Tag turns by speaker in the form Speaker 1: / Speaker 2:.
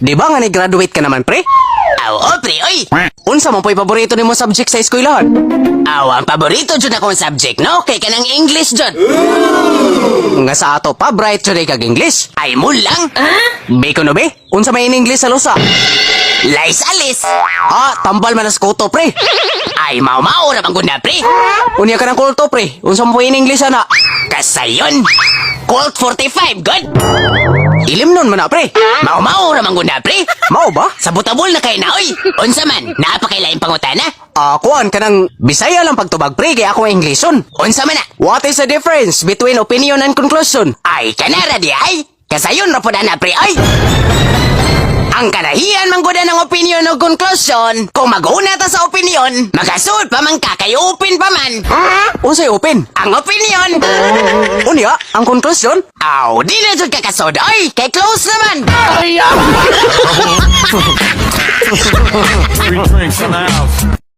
Speaker 1: Di ba nga ni-graduate ka naman, pre?
Speaker 2: Aw, oh, pre, oy!
Speaker 1: Unsa man po'y paborito nimo subject sa eskwelahan?
Speaker 2: Aw, ang paborito jud akong subject, no? Kay kanang English jud.
Speaker 1: Nga sa ato pa, bright jud kag English.
Speaker 2: Ay mo lang.
Speaker 1: Bacon no be? Unsa may in English sa lusa?
Speaker 2: Lies alis.
Speaker 1: Ah, tambal man as kuto, pre.
Speaker 2: Ay, mao-mao ra bang na, pre.
Speaker 1: Unya ka ng kulto, pre. Unsa mo in English ana?
Speaker 2: Kasayon. Colt 45, good.
Speaker 1: Ilim nun man na, pre.
Speaker 2: Mao-mao ra man gud na, pre.
Speaker 1: Mao ba?
Speaker 2: Sa butabol na kay na, oy. Unsa man, naa pa kay laing pangutana?
Speaker 1: Ah, kuan ka ng Bisaya lang pagtubag, pre, kay ako Englisson.
Speaker 2: Unsa man na?
Speaker 1: What is the difference between opinion and conclusion?
Speaker 2: Ay, kanara di ay. Kasayon ra pud ana, pre, oy. Ang kalahian man gud ng opinion o conclusion, kung mag-una ta sa opinion, makasud pa man ka kay open pa man.
Speaker 1: Unsay open?
Speaker 2: Ang opinion.
Speaker 1: Unya, ang conclusion?
Speaker 2: Aw, di na jud ka kasod, oy, kay close naman.
Speaker 3: Three drinks in the house.